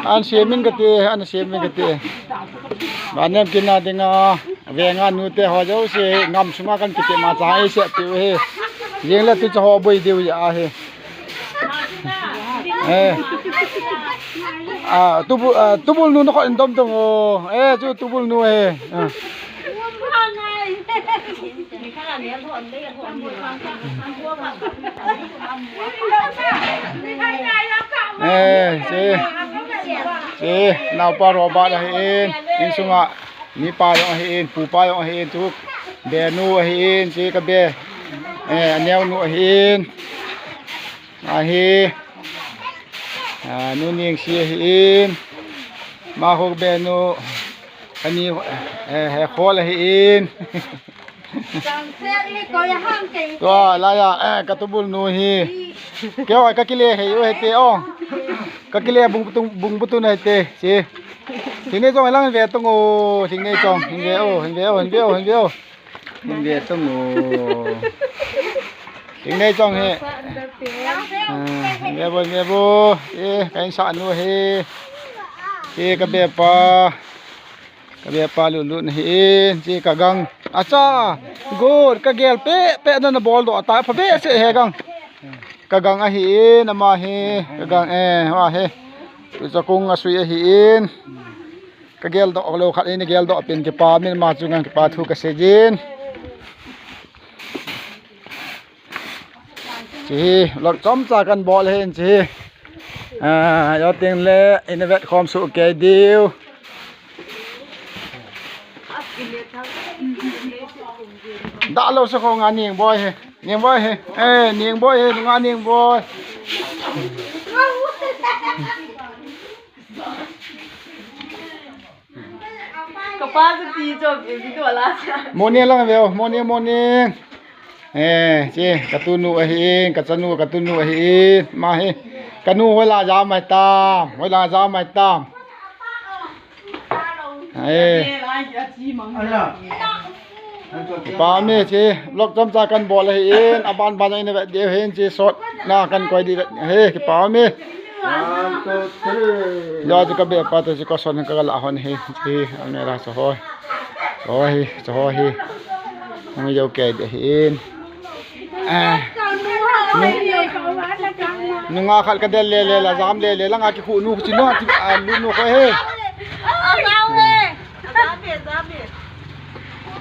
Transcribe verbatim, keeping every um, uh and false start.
An semin kati, an semin kati. Banem kina dinga, venga nute ho jouse, ngam sunga kan kiti ma cha ai se tiu hi. Jing le tu cha ho boi diu ya hi. Eh. Ah, tubu, ah, tubul nu na kho in dom dom o. Eh, chu tubul nu eh. Ah. Eh, si. Si, naopa Robert ahin, insunga, mipa jong ahin, pupa jong ahin, chu, benu ahin, si kabe, eh, aneonu ahin, ahi, ah, nu Ningsi ahin, maho benu, Ani, eh, he khol ahin. Tua, la ya, eh, ka tubul nu hi. Keo, ka kile he, u he te, o. Ka kile bung butung, bung butung he te, si. Sing nei chong lang ve tung o, sing nei chong, hin ve o, hin ve o, hin ve o, hin ve o. Hin ve tung o. Sing nei chong he. Ah, hin ve bo, hin ve bo. Eh, ka insa nu he. Eh, ka be pa. Ka be pa lut lut na hi in, chi ka gang. Acha, good, ka gel pe, pe na na bol doh ta, pha be se he gang. Ka gang ahi in, ama hi, ka gang, eh, ama hi. Tu cha kung a sui ahi in. Ka gel doh lo khat in, gel doh pen kipa min ma chu ngang kipa thu ka sei jin. Chi hi, vlog chomcha kan bol hin chi hi. Ah, yo ting le, in vet khom su kei diu. Da lo sa kho nga Ningsi boi hi. Ningsi boi hi. Eh, Ningsi boi hi, nga Ningsi boi. Ka pa chu ti chom e video la cha. Morning lang veo, morning, morning. Eh, chi, ka tunu ahi in, ka chanu, ka tunu ahi in, ma hi. Ka nu hoi la ja mai tam, hoi la ja mai tam. Eh. Kipa mi chi, vlog chomcha kan bol ahi in, aban ban in vet diu hin chi sot na kan koi di vet hi, kipa mi. One, two, three. Ya chu ka be pa te chi ko son ka la hon hi, chi ang ne la so hoi. So hi, so hoi hi. Ang yo ke de hin. Ah. Nunga khat ka del le le la jam le le la nga ki khu nu chi no chi a lu nu ko he.